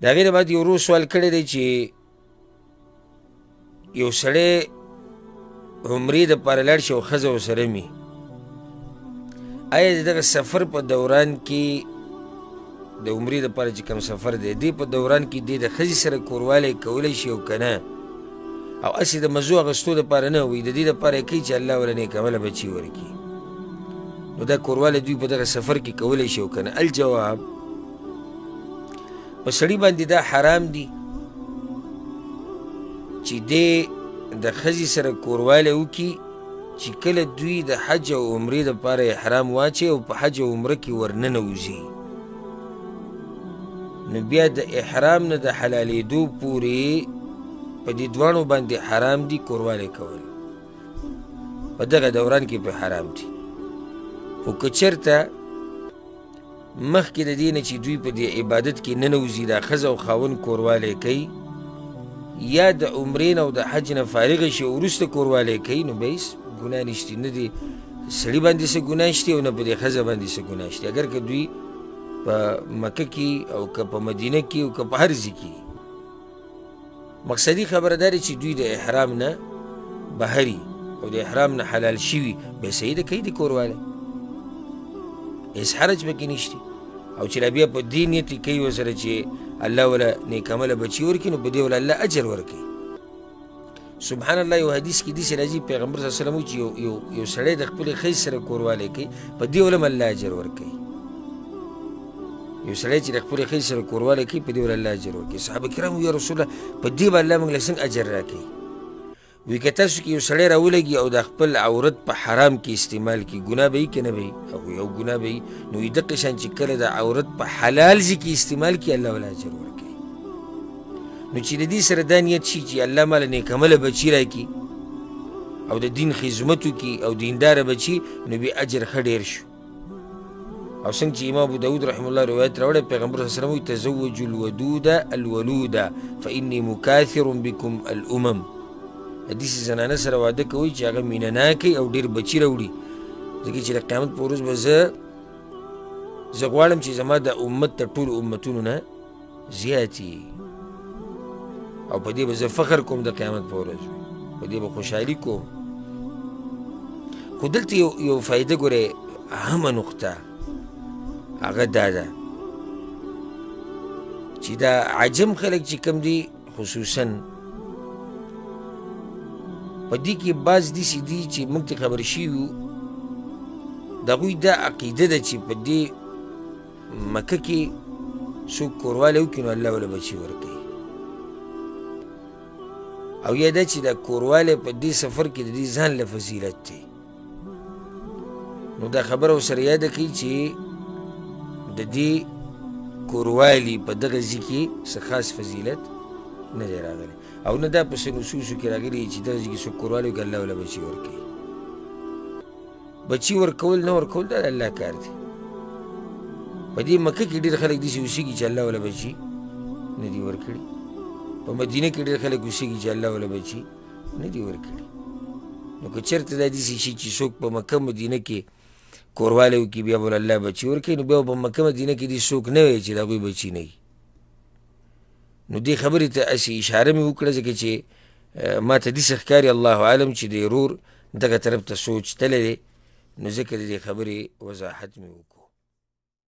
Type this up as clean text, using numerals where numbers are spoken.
د هغې نه بعد یو ورور سوال کړی دی چې یو سړی عمرې دپاره لاړ شي او ښځه ورسره مي، آیا د دغه سفر په دوران کې د عمرې دپاره چې کوم سفر دی دې په دوران کې دی د ښځې سره کوروالی کولی شي او که نه؟ او هسې د مزو اخیستو دپاره نه، وایي د دې دپاره یې کوي چې الله وله نیک عمله بچي ورکړي. نو دا کوروالی دوی په دغه سفر کې کولی شي او که نه؟ الجواب، په سړي باندې دا حرام دي چې دی د ښځې سره کوروالی وکړي چې کله دوی د حج او عمرې دپاره احرام واچوي او په حج او عمره کې ورننوځي، نو بیا د احرام نه د حلالېدو پورې په دې دواړو باندې حرام دي کوروالی کول، په دغه دوران کې په حرام دي. خو که چېرته مخکې د دې نه چې دوی په دې عبادت کې ننوځي دا ښځه او خاوند کوروالی کوي، یا د عمرې نه او د حج نه فارغ شي او وروسته کوروالی کوي، نو به هېڅ ګناه نشتي، نه دې سړي باندې څه ګناه شته او نه په دې ښځه باندې څه ګناه شته. اګر که دوی په مکه کې او که په مدینه کې او که په هر ځای کې، مقصدي خبره دا ده چې دوی د احرام نه بهري او د احرام نه حلال شوي، بیا صحیح ده کوي د کوروالی، هېڅ حرج پکې نشته. او چې لا بیا په دې نیت یې کوي ورسره چې الله وله نیک عمله بچي ورکړي، نو په دې وله الله اجر ورکوي. سبحان الله، یو حدیث کې داسې راځي پیغمبر صلی الله علیه وسلم وایي چې یو سړی د خپلې ښځې سره کوروالی کوي، په دې وله هم الله اجر ورکوي. یو سړی چې د خپلې ښځې سره کوروالی کوي، په دې وله الله اجر ورکوي. صحابه کرام وایي یا رسول الله په دې به الله موږ له څنګه اجر راکوي؟ وایي که تاسو کې یو سړی راولګي او د خپل عورت په حرام کې استعمال کړي، ګناه به یي که نه به یي؟ هغوی یو ګناه به یي. نو وایي دقه شان چې کله د عورت په حلال ځای کې استعمال کړي، الله وله اجر ورکوي. نو چې د دې سره دا نیت شي چې الله ماله نیک عمله بچي راکړي او د دین خدمت وکړي او دینداره بچي، نو بیا اجر ښه ډېر شو. او څنګه چې امام ابو داود رحمه الله روایت راوړی، پیغمبر صلی الله علیه وسلم وایي تزوجوا الودود الولود فإني مکاثر بكم الأمم. داسې زنانه سره واده کوئ چې هغه مینه ناکه او ډېر بچي راوړي، ځکه چې د قیامت په ورځ به زه غواړم چې زما د امت تر ټولو امتونو نه زیات وي، او په دې به زه فخر کوم د قیامت په ورځ، په دې به خوشحالي کوم. خو دلته یو فایده ګورئ، اهمه نقطه هغه دا ده چې دا عجم خلک چې کوم دي، خصوصا په دې کې بعض داسې دي چې موږ ته خبر شوي یو، د هغوی دا عقیده ده چې په دې مکه کې څوک کوروالی وکړي نو الله وله بچي ورکوي، او یا دا چې دا کوروالی په دې سفر کې د دې ځان له فضیلت دی. نو دا خبره ورسره یاده کړئ چې د دې کوروالي په دغه ځای کې څه خاص فضیلت نه دی راغلی، او نه دا په څه نصوصو کې راغلي چې دغه ځای کې څوک کوروالی وکړي الله وله بچي ورکوي. بچي ورکول نه ورکول دا د الله کار دی. په دې مکه کې ډېر خلک داسې اوسېږي چې الله وله بچي نه دي ورکړي، په مدینه کې ډېر خلک اوسېږي چې الله وله بچي نه دي ورکړي. نو که چېرته دا داسې شي چې څوک په مکه مدینه کې کوروالی وکړي بیا به الله بچي ورکوي، نو بیا به په مکه مدینه کې دې څوک نه وي چې د هغوی بچي نه وي. نو دې خبرې ته هسې اشاره مې وکړه، ځکه چې ما ته داسې ښکاري الله عالم چې د ورور دغه طرف ته سوچ تللی دی، نو ځکه د دې خبرې وضاحت مې وکړو.